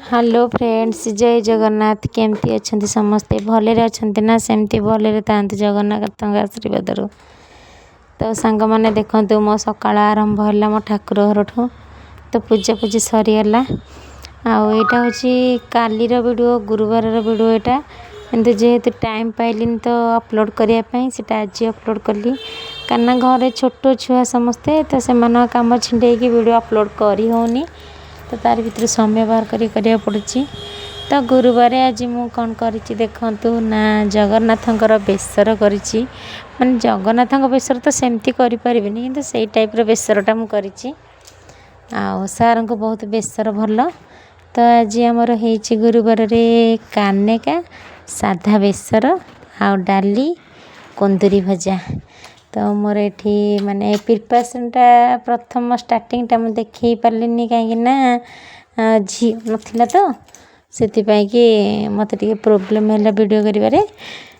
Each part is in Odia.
ହ୍ୟାଲୋ ଫ୍ରେଣ୍ଡସ୍, ଜୟ ଜଗନ୍ନାଥ। କେମିତି ଅଛନ୍ତି ସମସ୍ତେ? ଭଲରେ ଅଛନ୍ତି ନା? ସେମିତି ଭଲରେ ଥାଆନ୍ତୁ ଜଗନ୍ନାଥଙ୍କ ଆଶୀର୍ବାଦରୁ। ତ ସାଙ୍ଗମାନେ, ଦେଖନ୍ତୁ, ମୋ ସକାଳ ଆରମ୍ଭ ହେଲା ମୋ ଠାକୁର ଘରଠୁ। ତ ପୂଜା ପୂଜି ସରିଗଲା। ଆଉ ଏଇଟା ହେଉଛି କାଲିର ଭିଡ଼ିଓ, ଗୁରୁବାରର ଭିଡ଼ିଓ ଏଇଟା। କିନ୍ତୁ ଯେହେତୁ ଟାଇମ୍ ପାଇଲିନି ତ ଅପଲୋଡ଼ କରିବା ପାଇଁ, ସେଇଟା ଆଜି ଅପଲୋଡ଼ କଲି। କାରଣ ଘରେ ଛୋଟ ଛୁଆ ସମସ୍ତେ, ତ ସେମାନଙ୍କ କାମ ଛିଣ୍ଡେଇକି ଭିଡ଼ିଓ ଅପଲୋଡ଼ କରି ହେଉନି। ତ ତାରି ଭିତରେ ସମୟ ବାହାର କରି କରିବାକୁ ପଡ଼ୁଛି। ତ ଗୁରୁବାର ଆଜି ମୁଁ କ'ଣ କରିଛି ଦେଖନ୍ତୁ ନା, ଜଗନ୍ନାଥଙ୍କର ବେସର କରିଛି। ମାନେ ଜଗନ୍ନାଥଙ୍କ ବେସର ତ ସେମିତି କରିପାରିବିନି, କିନ୍ତୁ ସେଇ ଟାଇପ୍ର ବେସରଟା ମୁଁ କରିଛି। ଆଉ ସାର୍ଙ୍କୁ ବହୁତ ବେସର ଭଲ। ତ ଆଜି ଆମର ହେଇଛି ଗୁରୁବାରରେ କାନେକା, ସାଧା ବେସର ଆଉ ଡାଲି, କୁନ୍ଦୁରି ଭଜା। ତ ମୋର ଏଠି ମାନେ ପ୍ରିପାରେସନ୍ଟା ପ୍ରଥମ ଷ୍ଟାର୍ଟିଂଟା ମୁଁ ଦେଖେଇ ପାରିଲିନି, କାହିଁକି ନା ଝିଅ ନଥିଲା, ତ ସେଥିପାଇଁ କି ମୋତେ ଟିକେ ପ୍ରୋବ୍ଲେମ୍ ହେଲା ଭିଡ଼ିଓ କରିବାରେ,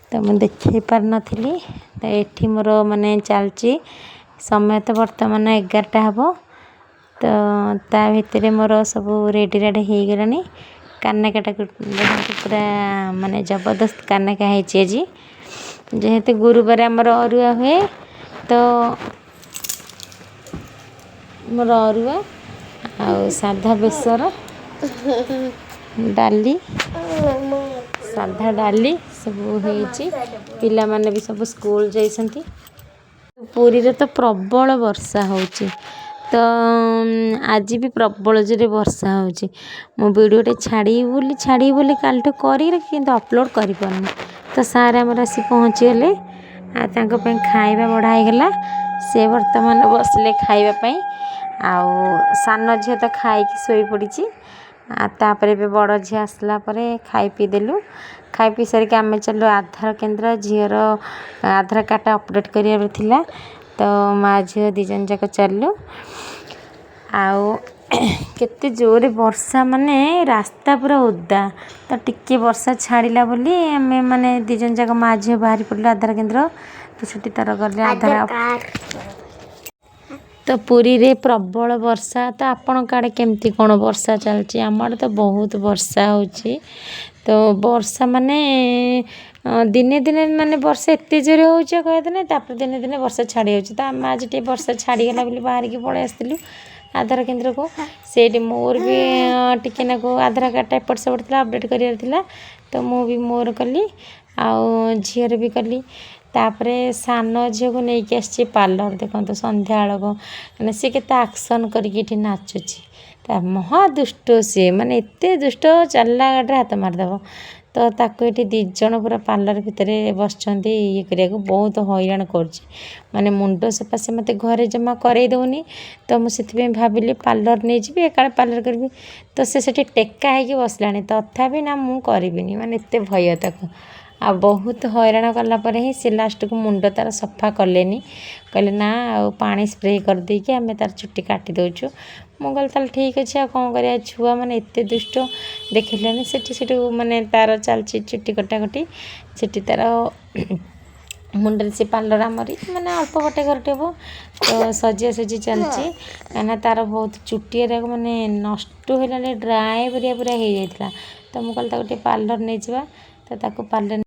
ତ ମୁଁ ଦେଖେଇ ପାରିନଥିଲି। ତ ଏଠି ମୋର ମାନେ ଚାଲିଛି। ସମୟ ତ ବର୍ତ୍ତମାନ 11ଟା ହେବ। ତ ତା ଭିତରେ ମୋର ସବୁ ରେଡ଼ି ରାଡ଼ି ହେଇଗଲାଣି। କାନେକାଟାକୁ ପୁରା ମାନେ ଜବରଦସ୍ତ କାନେକା ହେଇଛି ଆଜି। ଯେହେତୁ ଗୁରୁବାର ଆମର ଅରୁଆ ହୁଏ, ତ ମୋର ଅରୁଆ ଆଉ ସାଧା ବେସର, ଡାଲି, ସାଧା ଡାଲି ସବୁ ହେଇଛି। ପିଲାମାନେ ବି ସବୁ ସ୍କୁଲ ଯାଇଛନ୍ତି। ପୁରୀରେ ତ ପ୍ରବଳ ବର୍ଷା ହେଉଛି। ତ ଆଜି ବି ପ୍ରବଳ ଜୋରେ ବର୍ଷା ହେଉଛି। ମୁଁ ଭିଡ଼ିଓଟେ ଛାଡ଼ିବି ବୋଲି କାଲିଠୁ କରିକି, କିନ୍ତୁ ଅପଲୋଡ଼ କରିପାରୁନି। ତ ସାର୍ ଆମର ଆସି ପହଞ୍ଚିଗଲେ ଆଉ ତାଙ୍କ ପାଇଁ ଖାଇବା ବଢ଼ା ହେଇଗଲା। ସେ ବର୍ତ୍ତମାନ ବସିଲେ ଖାଇବା ପାଇଁ। ଆଉ ସାନ ଝିଅ ତ ଖାଇକି ଶୋଇପଡ଼ିଛି। ଆଉ ତାପରେ ଏବେ ବଡ଼ ଝିଅ ଆସିଲା ପରେ ଖାଇ ପିଇ ଦେଲୁ। ଖାଇ ପିଇ ସାରିକି ଆମେ ଚାଲିଲୁ ଆଧାର କେନ୍ଦ୍ର। ଝିଅର ଆଧାର କାର୍ଡ଼ଟା ଅପଡ଼େଟ୍ କରିବାର ଥିଲା, ତ ମା ଝିଅ ଦୁଇ ଜଣ ଯାକ ଚାଲିଲୁ। ଆଉ କେତେ ଜୋରରେ ବର୍ଷା, ମାନେ ରାସ୍ତା ପୁରା ଓଦା। ତ ଟିକେ ବର୍ଷା ଛାଡ଼ିଲା ବୋଲି ଆମେ ମାନେ ଦୁଇ ଜଣ ଯାକ ମା ଝିଅ ବାହାରି ପଡ଼ିଲୁ ଆଧାର କେନ୍ଦ୍ର। ତ ସେଠି ତାର ଗଲେ ଆଧାର। ତ ପୁରୀରେ ପ୍ରବଳ ବର୍ଷା। ତ ଆପଣଙ୍କ ଆଡ଼େ କେମିତି କ'ଣ ବର୍ଷା ଚାଲିଛି? ଆମ ଆଡ଼େ ତ ବହୁତ ବର୍ଷା ହେଉଛି। ତ ବର୍ଷା ମାନେ ଦିନେ ଦିନେ ମାନେ ବର୍ଷା ଏତେ ଜୋରେ ହେଉଛି କହିବା ନାହିଁ, ତାପରେ ଦିନେ ଦିନେ ବର୍ଷା ଛାଡ଼ି ଯାଉଛି। ତ ଆମେ ଆଜି ଟିକେ ବର୍ଷା ଛାଡ଼ିଗଲା ବୋଲି ବାହାରିକି ପଳେଇ ଆସିଥିଲୁ ଆଧାର କେନ୍ଦ୍ରକୁ। ସେଇଠି ମୋର ବି ଟିକେ ନାକୁ ଆଧାର କାର୍ଡ଼ଟା ଏପଟ ସେପଟ ଥିଲା, ଅପଡ଼େଟ୍ କରିବାର ଥିଲା। ତ ମୁଁ ବି ମୋର କଲି ଆଉ ଝିଅର ବି କଲି। ତାପରେ ସାନ ଝିଅକୁ ନେଇକି ଆସିଛି ପାର୍ଲର। ଦେଖନ୍ତୁ, ସନ୍ଧ୍ୟାବେଳକୁ ମାନେ ସେ କେତେ ଆକ୍ସନ୍ କରିକି ଏଠି ନାଚୁଛି। ତା ମହା ଦୁଷ୍ଟ ସିଏ, ମାନେ ଏତେ ଦୁଷ୍ଟ, ଚାଲିଲା ଗାଡ଼ିରେ ହାତ ମାରିଦେବ। ତ ତାକୁ ଏଠି ଦୁଇ ଜଣ ପୁରା ପାର୍ଲର ଭିତରେ ବସିଛନ୍ତି ଇଏ କରିବାକୁ। ବହୁତ ହଇରାଣ କରୁଛି। ମାନେ ମୁଣ୍ଡ ସଫା ସେ ମୋତେ ଘରେ ଜମା କରେଇ ଦେଉନି। ତ ମୁଁ ସେଥିପାଇଁ ଭାବିଲି ପାର୍ଲର ନେଇଯିବି, ଏକାଳେ ପାର୍ଲର କରିବି। ତ ସେ ସେଠି ଟେକା ହେଇକି ବସିଲାଣି, ତଥାପି ନା, ମୁଁ କରିବିନି। ମାନେ ଏତେ ଭୟ ତାକୁ। ଆଉ ବହୁତ ହଇରାଣ କଲା ପରେ ହିଁ ସେ ଲାଷ୍ଟକୁ ମୁଣ୍ଡ ତାର ସଫା କଲେନି। କହିଲେ, ନା, ଆଉ ପାଣି ସ୍ପ୍ରେ କରିଦେଇକି ଆମେ ତାର ଚୁଟି କାଟି ଦେଉଛୁ। ମୁଁ କହିଲି, ତାହେଲେ ଠିକ୍ ଅଛି, ଆଉ କ'ଣ କରିବା? ଛୁଆମାନେ ଏତେ ଦୁଷ୍ଟ ଦେଖିଲେନି। ସେଠି ସେଠୁ ମାନେ ତାର ଚାଲିଛି ଚୁଟି କଟାକଟି ସେଠି ତାର ମୁଣ୍ଡରେ। ସେ ପାର୍ଲର ଆମରି ମାନେ ଅଳ୍ପ ଗୋଟେ ଘରଟେ ହେବ। ତ ସଜାସଜି ଚାଲିଛି, କାହିଁକିନା ତାର ବହୁତ ଚୁଟି ଏରାକ ମାନେ ନଷ୍ଟ ହେଲାଣି, ଡ୍ରାଏ ପରିକା ପୁରା ହେଇଯାଇଥିଲା। ତ ମୁଁ କହିଲି, ତାକୁ ଟିକେ ପାର୍ଲର ନେଇଯିବା। ତ ତାକୁ ପାର୍ଲର